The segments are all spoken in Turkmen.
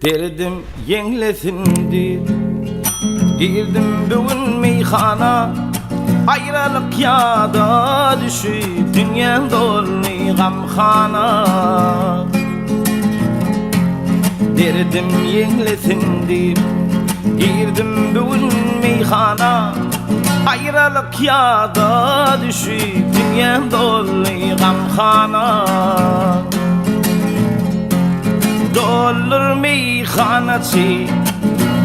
Derdim ýeňlesin diýip, Girdim bu gün meýhana. Aýralyk ýada düşüp, Dünýäm doldy gamhana. Derdim ýeňlesin diýip, Girdim bu gün meýhana. Aýralyk ýada düşüp, Dünýäm doldy gamhana. Doldur meýhanaçy,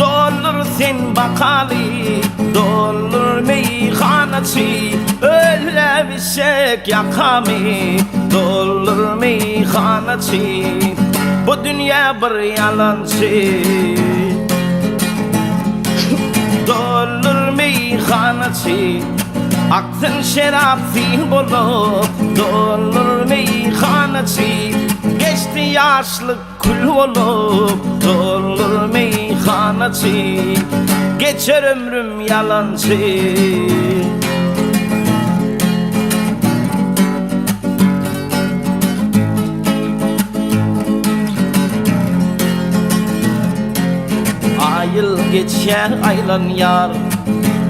doldur sen bakaly, Doldur meýhanaçy, ölläp içjek ýakamy, Doldur meýhanaçy, bu dünýä bir ýalançy. Doldur meýhanaçy, aksyn şerap sil bolup, Doldur meýhanaçy, geçdi ýaşlyk kül bolup, Doldur meýhanaçy, geçer ömrüm ýalançy. Aý-ýyl geçýär, aýlanýar,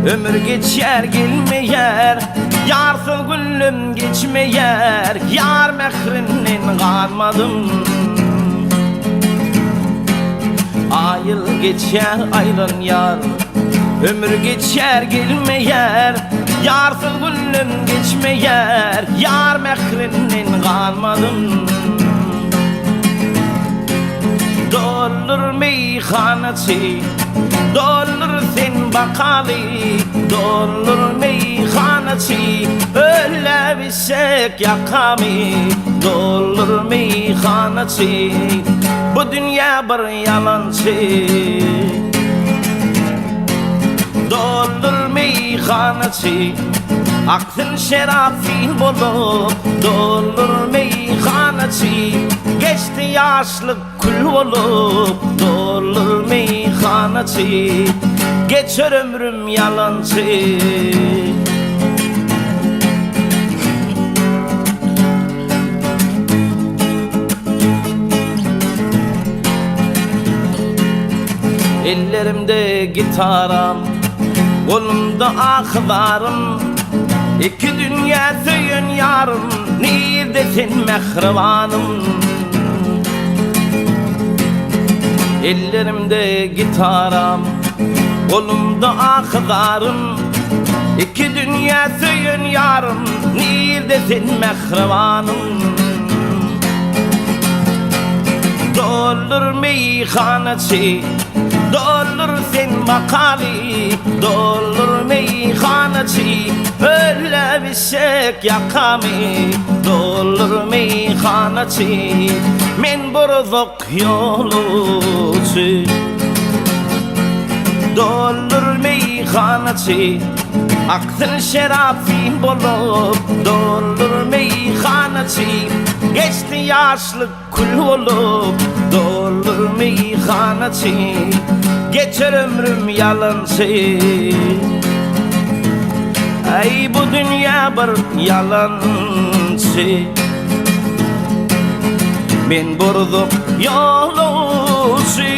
Ömür geçýär, gelmeýär, Ýarsyz günlem geçmeýär, Ýar mährinden ganmadym. Aý-ýyl geçýär, aýlanýar, Ömür geçýär, gelmeýär, Ýarsyz günlem geçmeýär, Ýar mährinden ganmadym. Doldur meýhanaçy, Doldur sen bakaly, Doldur meýhanaçy, Ölläp içsek ýakamy, Doldur meýhanaçy, Bu dünýä bir ýalançy. Doldur meýhanaçy, Aksyn şerap sil bolup, Doldur meýhanaçy, Geçdi ýaşlyk kül bolup, Doldur meýhanaçy, Geçer ömrüm ýalançy. Ellerimde gitaram, golumda ahy-zarym, Iki dünýä söýen ýarym, nirde sen mähribanym? Ellerimde gitaram, golumda ahy-zarym, Iki dünýä söýen ýarym, nirde sen mähribanym? Doldur meýhanaçy, doldur sen bakaly, Doldur meýhanaçy, ölläp içjek ýakamy, Doldur meýhanaçy, men bir uzak ýolagçy. Doldur meýhanaçy, aksyn şerap sil bolup, Doldur meýhanaçy, geçdi ýaşlyk kül bolup, Doldur meýhanaçy, geçer ömrüm ýalançy. Aý bu dünýä bir ýalançy. Men bir uzak ýolagçy.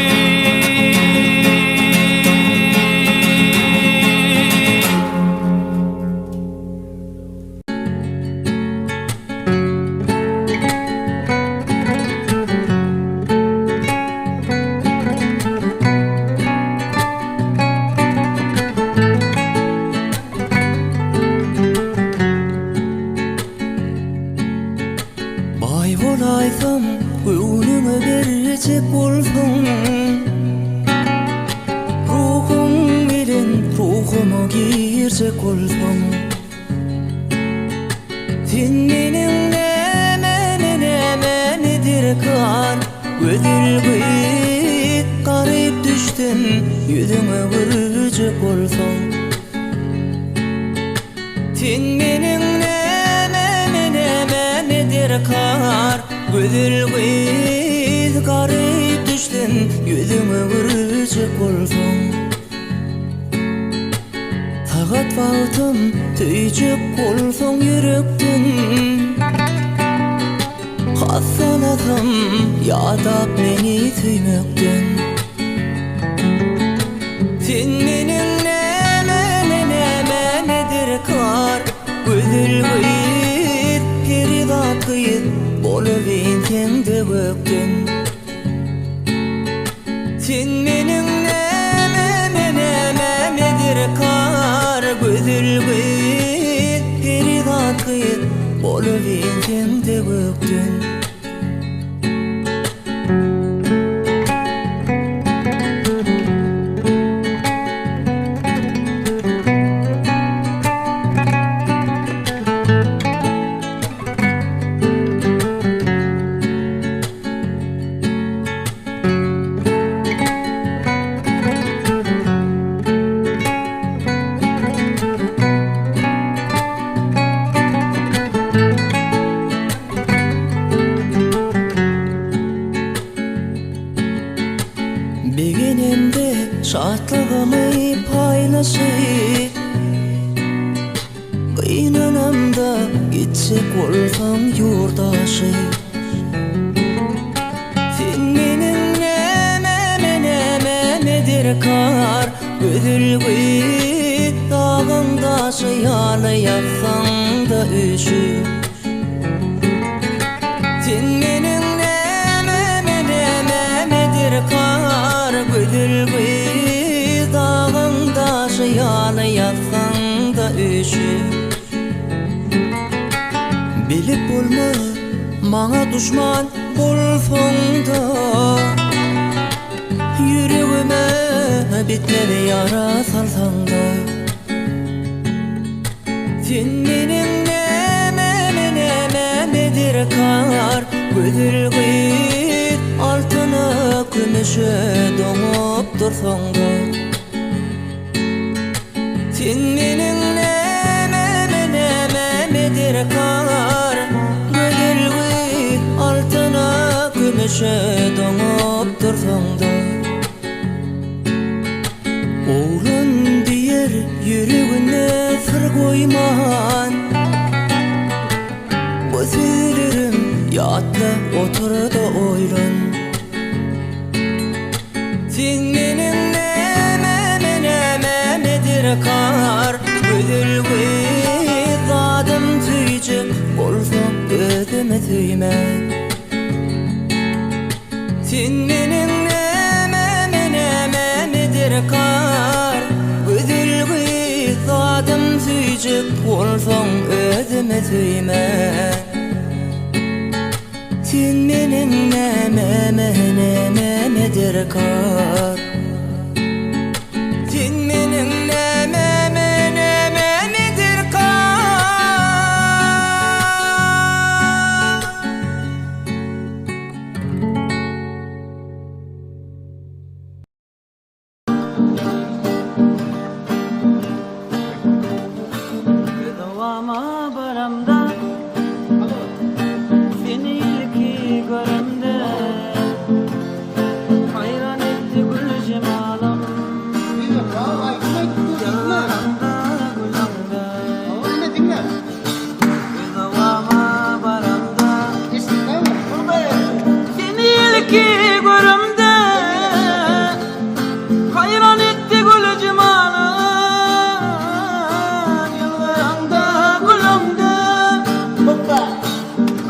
Baý bolaýsam, göwnüňe berjek bolsaň, Ruhuň bilen ruhuma girjek bolsaň. Sen meniň nämäme nämäme derkar, Gözel gyz, garyp düşsem, ýüzüňe görjek bolsaň. Sen meniň nämäme nämäme derkar, Gözel gyz, garyp düşsem, ýüzüňe görjek bolsaň. Sagat wagtym söýjek bolsaň ýürekden. Ganatym ýadap meni söýmekden. Sen meniň nämäme nämäme derkar Gözel gyz, perizat gyz Bolubilseň-de gökden. Sen meniň nämäme nämäme derkar Gözel gyz, perizat gyz Bolubilseň-de gökden. Begenemde şatlygymy paýlaşyp, Gynanamda gitjek bolsaň ýurdaşy. Sen meniň nämäme nämäme derkar, Gözel gyz dagyň daşy ýaly ýatsaň-da üşüp. Sen meniň nämäme nämäme derkar, Gözel gyz dagyň daşy ýaly ýatsaň-da üşüp. Bilip bolmaz maňa duşman bolsaň-da, Ýüregime bitmez ýara salsaň-da. Sen meniň nämäme nämäme derkar, Gözel gyz altyna kümüşe doňup dursaň-da. Sen meniň nämäme nämäme derkar, Gözel gyz altyna kümüşe doňup dursaň-da. Oglan diýer ýüreginde syr goýman, Bu sözlerim ýatla otur-da oýlan. Sen meniň nämäme nämäme derkar, Gözel gyz zadym söýjek bolsaň özümi söýme. Sen meniň nämäme nämäme derkar, Gözel gyz zadym söýjek bolsaň özümi söýme. Sen meniň nämäme nämäme derkar, Sen meniň nämäme nämäme derkar. Bedewama baramda Seni ilki göremde Haýran etdi gül jemalym Ýaramda güleňde Bedewama baramda Seni ilki göremde Haýran etdi gül jemalym Ýylgyraňda güleňde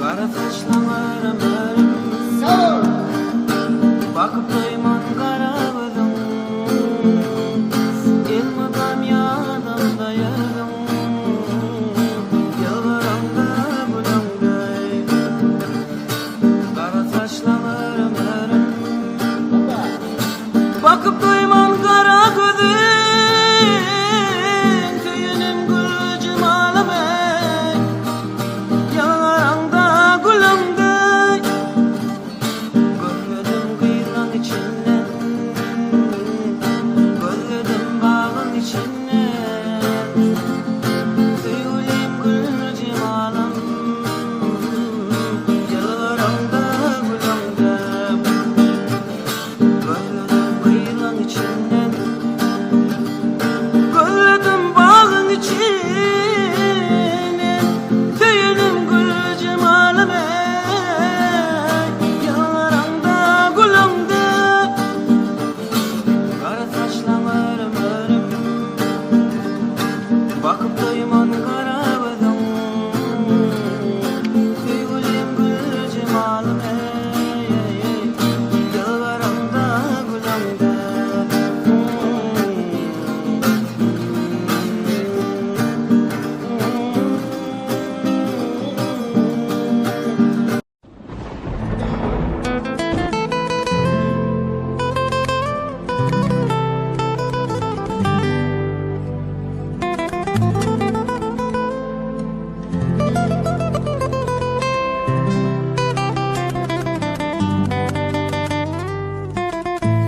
Gara saçlaň örüm-örüm Bakyp doýman gara gözüň Elmydam ýadymda ýüzüň Ýylgyraňda güleňde Gara saçlaň örüm-örüm Bakyp doýman gara gözüň Söýenim gül jemalym eý Ýylgyraňda güleňde Görmedim gyzlaň içinden Gözledim bagyň içinden. Bakyp doýman gara gözüň Söýgülim gül jemalym eý Ýylgyraňda güleňde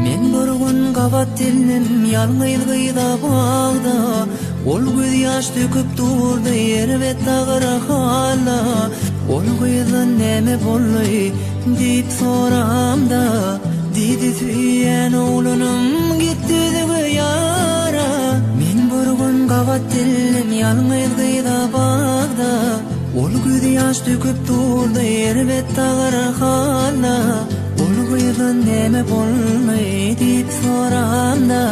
Men bir gün gabat geldim ýalňyz gyza bagda Ol göz ýaş döküp durdy erbet agyr halda Ol gyza näme boldy diýip soramda Diýdi söýýän oglanym gitdi özge ýara Men bir gün gabat geldim ýalňyz gyza bagda Ol göz ýaş döküp durdy erbet agyr halda Ol gyza näme boldy diýip soramda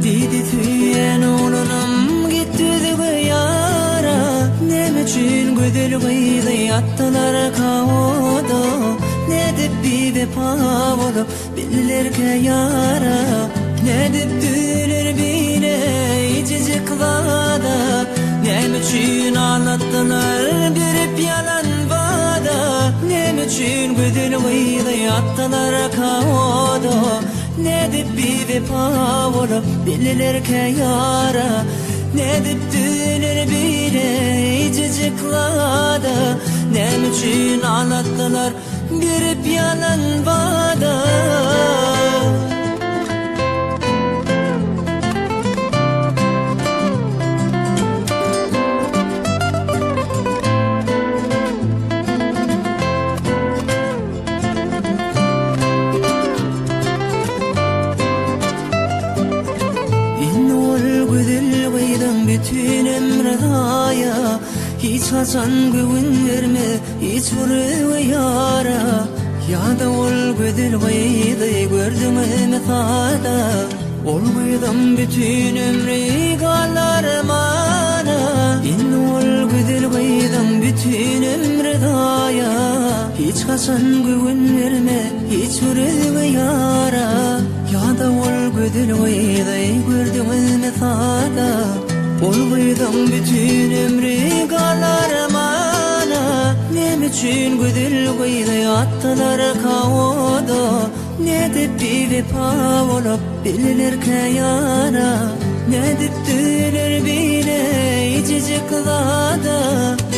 Diýdi söýýän oglanym gitdi özge ýara Näme üçin gözel gyzy atdylar kaoda Nädip biwepa bolup billerkä ýara Nädip düzeler beýle eýjejik zada Näme üçin aldatdylar berip ýalan wada Näme üçin gözel gyzy atdylar kaoda Nädip biwepa bolup billerkä ýara Nädip düzeler beýle eýjejik zada Näme üçin aldatdylar berip ýalan wada Indi ol gözel gyzyň bütin ömri zaýa Hiç haçan göwün berme hiç bir öwe ýara Ýa-da ol gözel gyzy gördüňizmi sada Ol gyzyň bütin ömri galar mana Indi ol gözel gyzyň bütin ömri zaýa Hiç haçan göwün berme hiç bir özge ýara Ýa-da ol gözel gyzy gördüňizmi sada Ol gyzyň bütin ömri galar mana Näme üçin gözel gyzy atdylar kaoda Nädip biwepa bolup billerkä ýara Nädip düzeler beýle eýjejik zada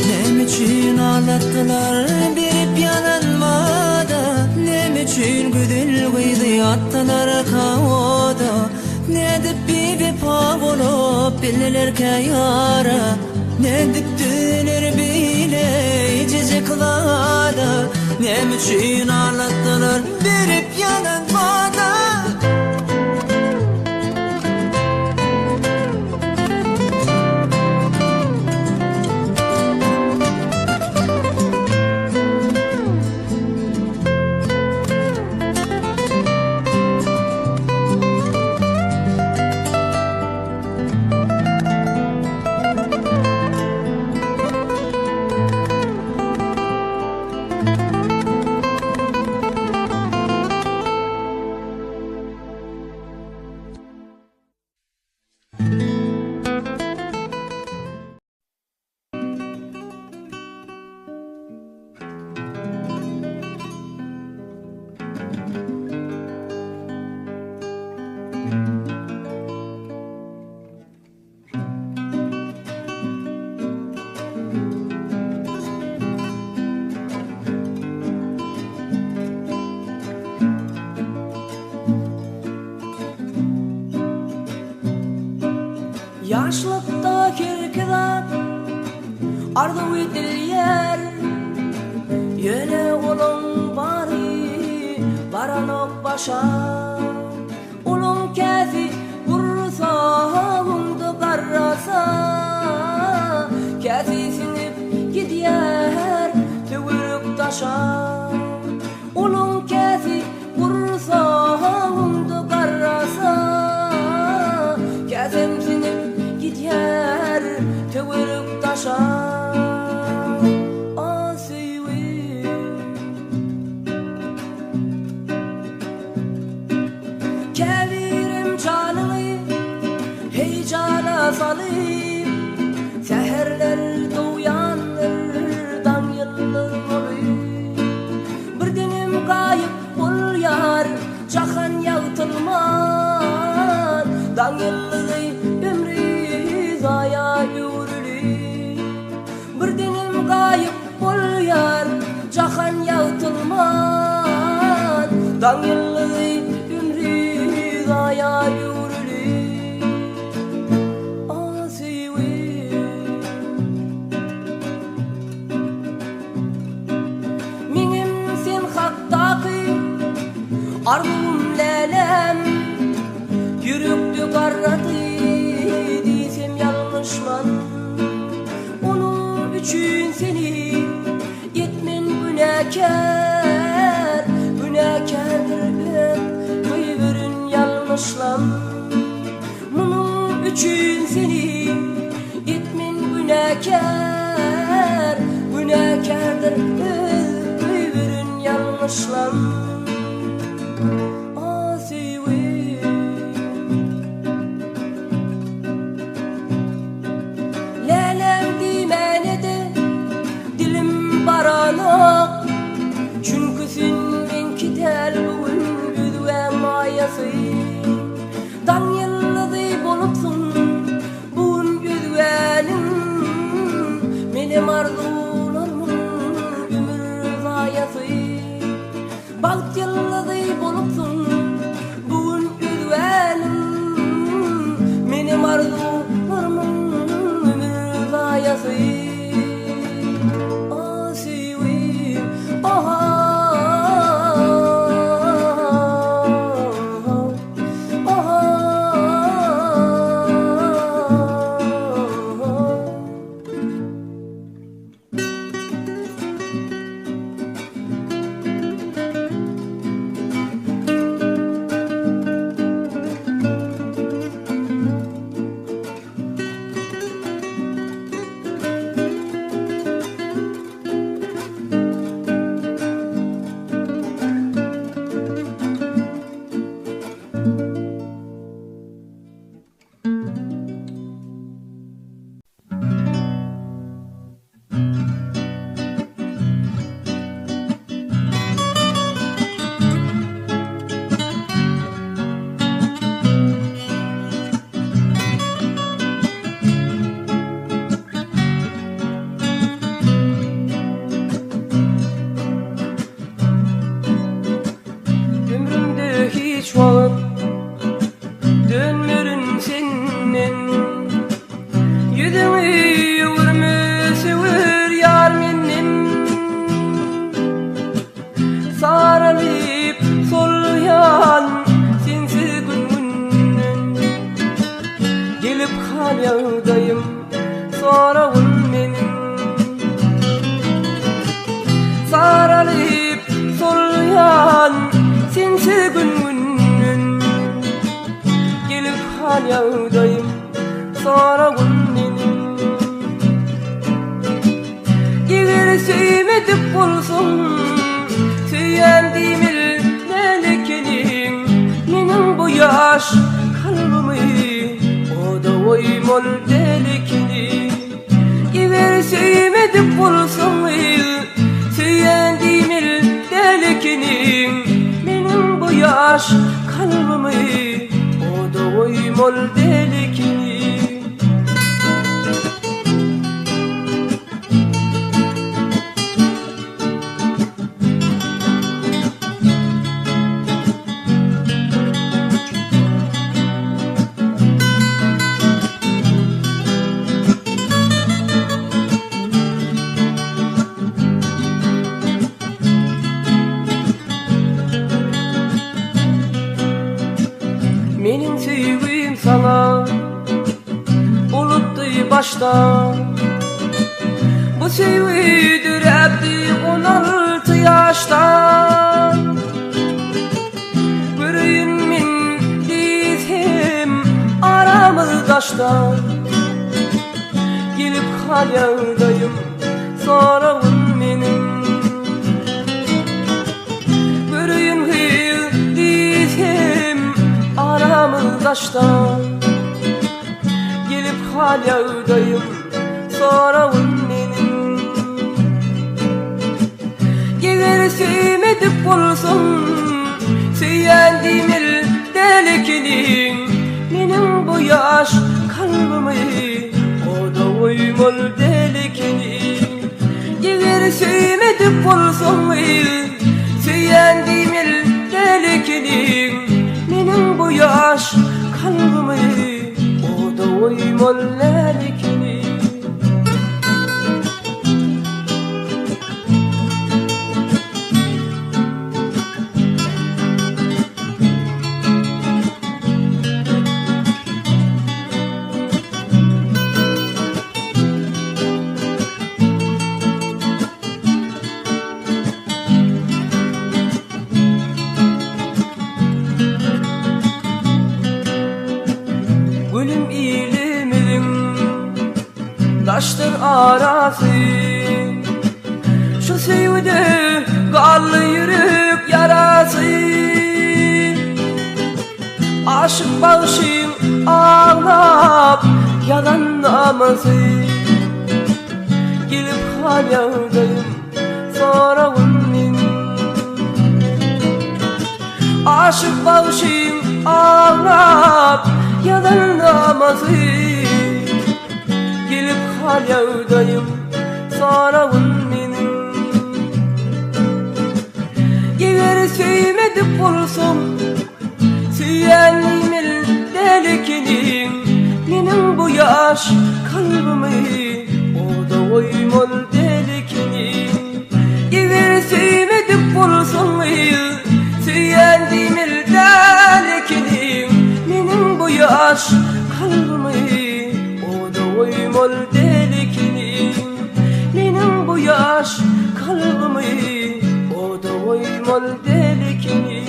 Näme üçin aldatdylar berip ýalan wada Näme üçin gözel gyzy atdylar kaoda Nädip biwepa bolup billerkä ýara Nädip düzeler beýle eýjejik zada Näme üçin aldatdylar berip ýalan wada Ýaşlykda herki zat arzuw edilýär Ýöne olaň bary baranok başa Olaň käsi gursagynda garrasa Käsi siňip gidýär töwerek daşa Olaň käsi gursagynda garrasa Käsem siňip gidýär. Töwerek daşa A söýgi Käbirem janyňy heýjana salyp Säherler dogýandyr daň ýyldyz bolup Birdenem gaýyp bolýar Jahan ýagtylman, daň ýyldyzy ömri zaýa öwrülip, birdenem gaýyp bolýar. Jahan ýagtylman, daň ýyldyzy ömri zaýa öwrülip, a söýgi. Meňem sen hakdaky arzuwym läläm, Ýürekde garrady diýsem ýalňyşman. Onuň üçin seni etmen günäkär, Günäkärdir öz goýberen ýalňyşlam. Munuň üçin seni etmen günäkär, Günäkärdir öz goýberen ýalňyşlam. A söýgi. Läläm diýmäne-de dilim baranok, Çünki sen meňki däl bu gün özgä maýasy. Daň ýyldyzy bolupsyň bu gün özgäniň, Menem arzuwlarmyň ömür zaýasy. Bagt ýyldyzy bolupsyň bu gün özgäniň, Menem arzuwlarmyň ömür zaýasy. Ah söýgim, ah. Ömrümde hiç wagt dönmerin senden, Ýüzüňi öwürme söwer ýar menden. Saralyp solýan sensiz gün-günden, Gelip hal-ýagdaýym soragyn meniň. Saralyp solýan sensiz gün-günden, Gelip hal-ýagdaýym soragyn meniň. Eger söýmedik bolsaň, söýýän diýmeli däl ekeniň, Meniň bu ýaş kalbymy oda goýmaly däl ekeniň. Eger söýmedik bolsaň, söýýän diýmeli däl ekeniň, Meniň bu ýaş kalbymy oda goýmaly däl ekeniň. Meniň söýgim saňa bolupdy başda, Bu söýgi döräpdi 16 ýaşda. Göreýin men diýsem aramyz daşda. hal ýagdaýym soragyn meniň Göreýin gyz diýsem aramyz daşda Gelip hal ýagdaýym soragyn meniň Eger söýmedik bolsaň söýýän diýmeli däl ekeniň Meniň bu ýaş kalbymy oda goýmaly däl ekeniň Eger söýmedik bolsaň söýýän diýmeli däl ekeniň Meniň bu ýaş kalbymy oda goýmaly däl ekeniň. Gülüm ilimiziň daşdyr arasy Şu söýgüde galdy ýürek ýarasy Aşyk bagşyň aglap ýazan namasy Gelip hal ýagdaýym soragyn meniň Aşyk bagşyň aglap ýazan namasy Gelip hal ýagdaýym soragyn meniň Eger söýmedik bolsam Söýýänligim däl ekeniň Meniň bu ýaş kalbymy Oda goýmaly däl ekeniň Eger söýmedik bolsaň Söýýän diýmeli däl ekeniň Meniň bu ýaş kalbymy Oda goýmaly däl ekeniň Meniň bu ýaş kalbymy Oda goýmaly däl ekeniň.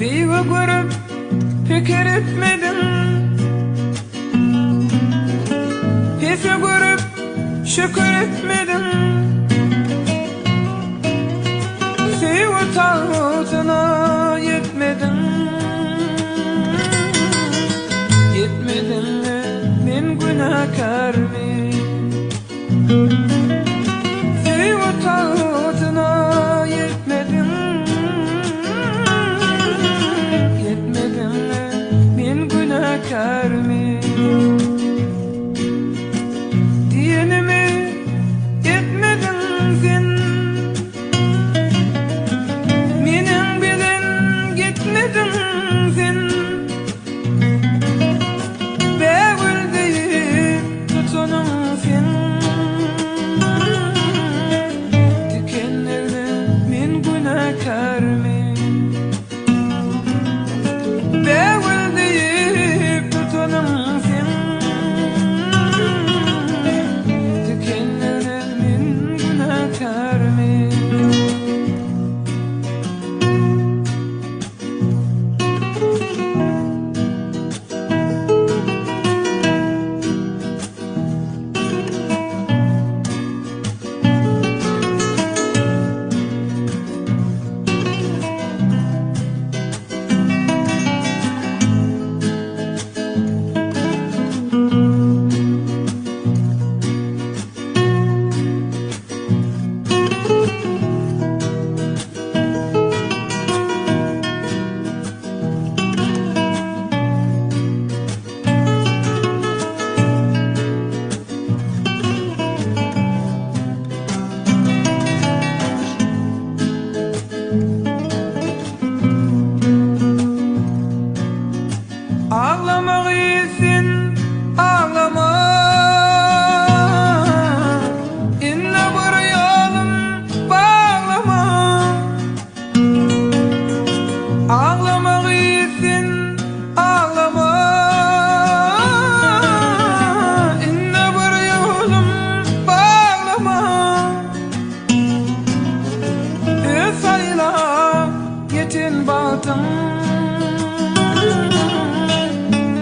Beýge görüp pikir etmedim Pese görüp şükür etmedim Söýgi tagtyna ýetmedim Ýetmedim men günäkärmi Söýgi tagtyna ýetmedim Ýetmedim men günäkärmi Diýenimi etmediň sen Meniň bilen. Ýeten bagtyň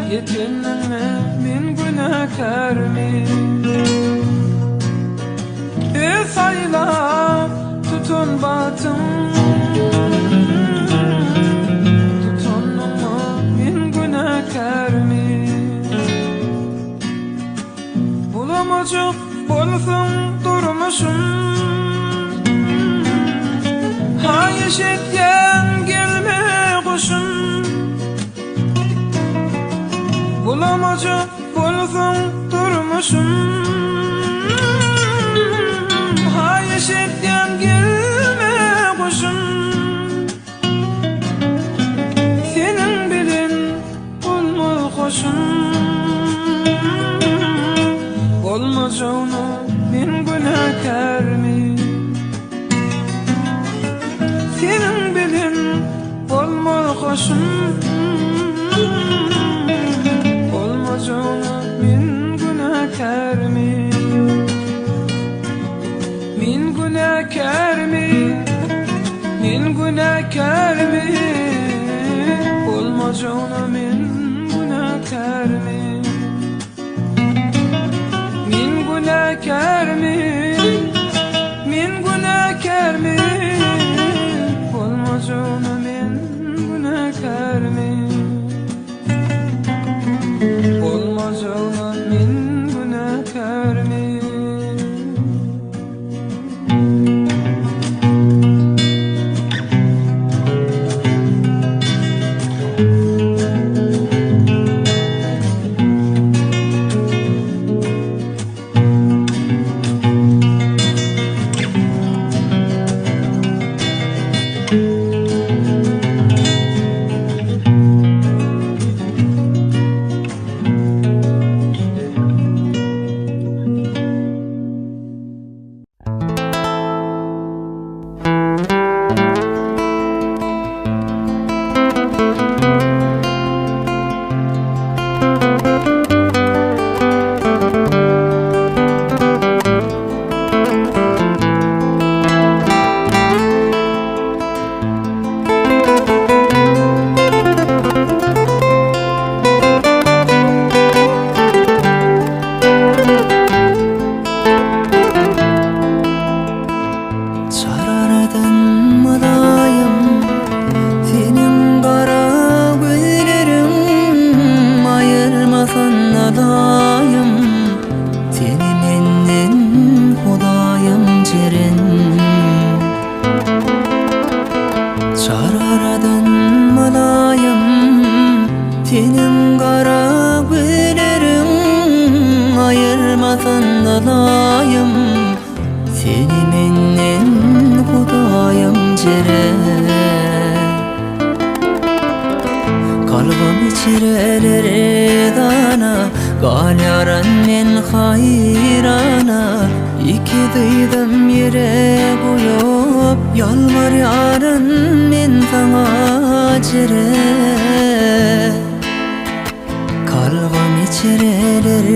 Ýetenine men günäkärmi? Öz saýlap tutan bagtyň Tutanyňa men günäkärmi? Bulamajak bolsaň durmuşym Haýyş etýän gelme guşum Bulamajak bolsaň durmuşym Haýyş etýän gelme guşum Seniň bilen bolmaz hoşum Bolmajagyna men günäkärmi Seniň bilen bolmaz hoşum Bolmajagyna men günäkärmi Men günäkärmi Men günäkärmi Bolmajagyna men günäkärmi Men günäkärmi Men günäkärmi Bolmajagyna men günäkärmi Bolmajagyna men günäkärmi. Çarardan mylaýym Seniň gara gözleriň Aýyrmasyn daýym Seni menden Hudaýym jeren Çarardan mylaýym Seniň gara gözleriň Aýyrmasyn daýym Seni menden Hudaýym jeren Kalbym içireler dana Galýaran men haýrana Iki dyzym ýere goýup Ýalbarýaryn men saňa jeren Kalbym içireler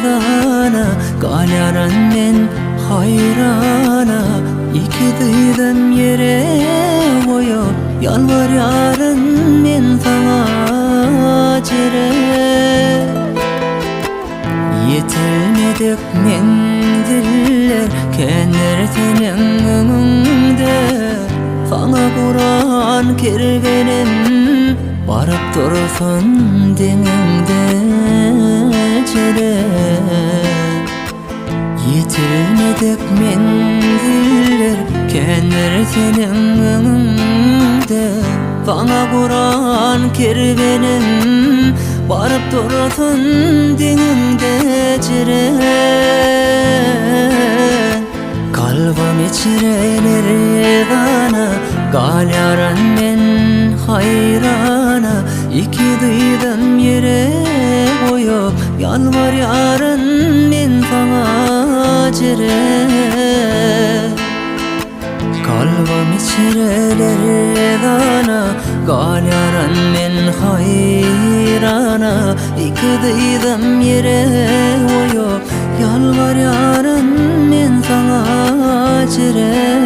dana Galýaran men haýrana Iki dyzym ýere goýup Ýalbarýaryn men saňa jeren Ýetilmedik menziller Kändir seniň öňüňde Saňa guran kerwenim Baryp dursun deňiňde Jeren Ýetilmedik menziller Kändir seniň öňüňde Saňa guran kerwenim Baryp dursun deňiňde Jeren Kalbym içireler gana Galýaran men haýrana Iki dyzym ýere goýup Ýalbarýaryn men saňa Jeren Kalbym içireler gana Galýaran men haýrana Iki dyzym ýere goýup Ýalbarýaryn men saňa Jeren.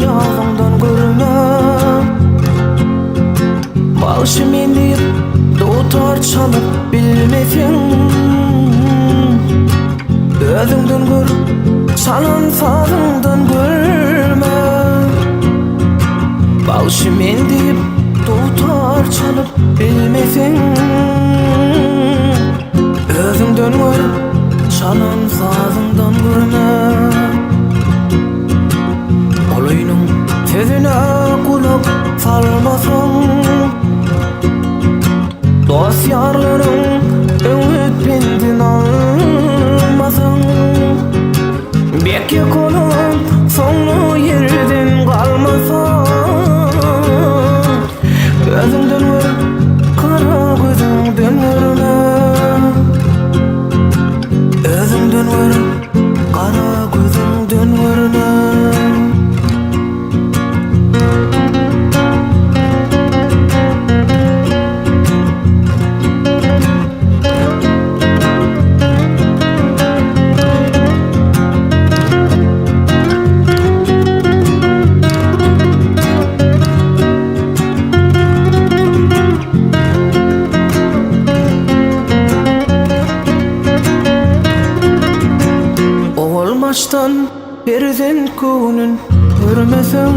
ýazyňdan görme. Bagşy men diýip dutar çalyp bilmeseň, Özüňden gör, çalan sazyňdan görme. Bagşy men diýip dutar çalyp bilmeseň, Özüňden gör, çalan sazyňdan görme. Ulynyň sözüne gulak salmasaň, Dost-ýarlaryň öwüt-pendin almasaň, Bek ýykylyp, soňra ýerden galmasaň, Özüňden gör, gara gözüňden görme. Özüňden gör, gara gözüňden görme. Owal başdan perzent göwnün görmeseň,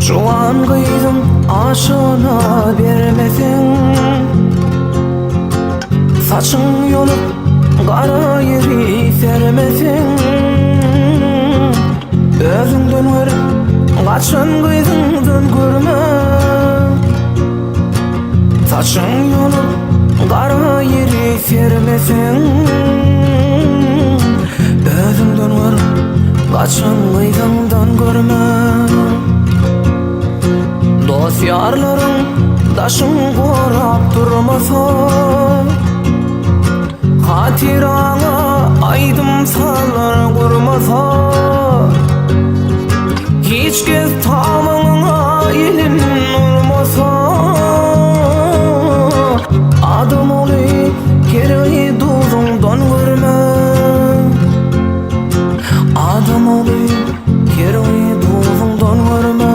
Juwan gyzyň aşygyna bermeseň, Saçyň ýolup gara ýeri sermeseň, Özüňden gör, gaçan gyzyňdan görme. Saçyň ýolup gara ýeri sermeseň, Özüňden gör, gaçan gyzyňdan görme. Dost-ýarlaryň daşyň gorap durmasa, Hatyraňa aýdym-sazlar gurmasa, Hiç kes tamyňa elin urmasa, Adam ogly keregi duzuňdan görme. Adam ogly keregi duzuňdan görme.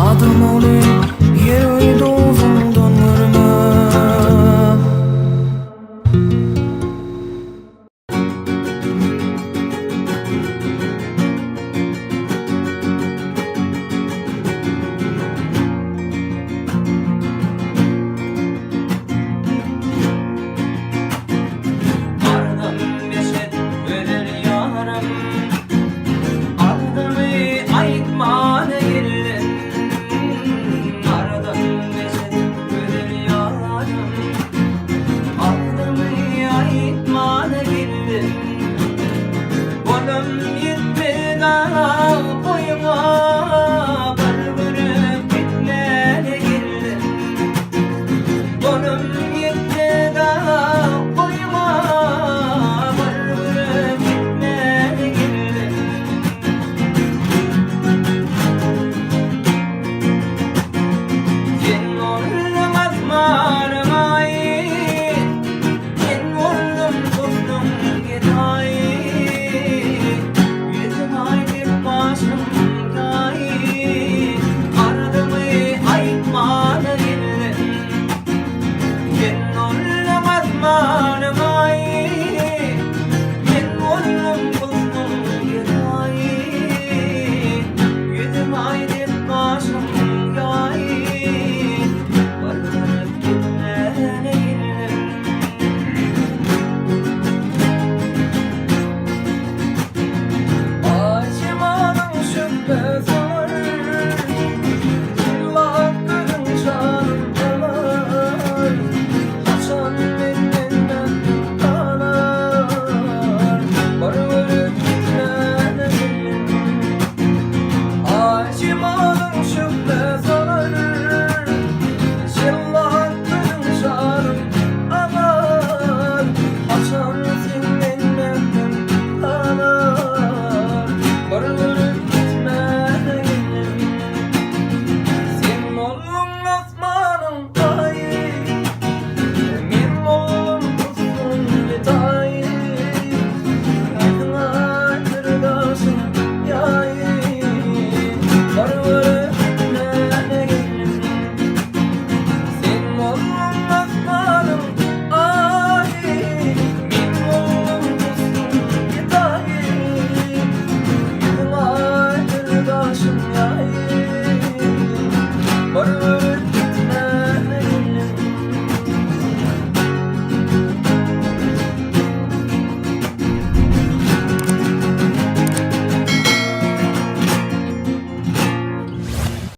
Adam ogly keregi duzuňdan görme. Ardym eşit gözel ýarym, Adymy aýtman geldim. Ardym eşit gözel ýarym, Adymy aýtman geldim. Golum ýetdi.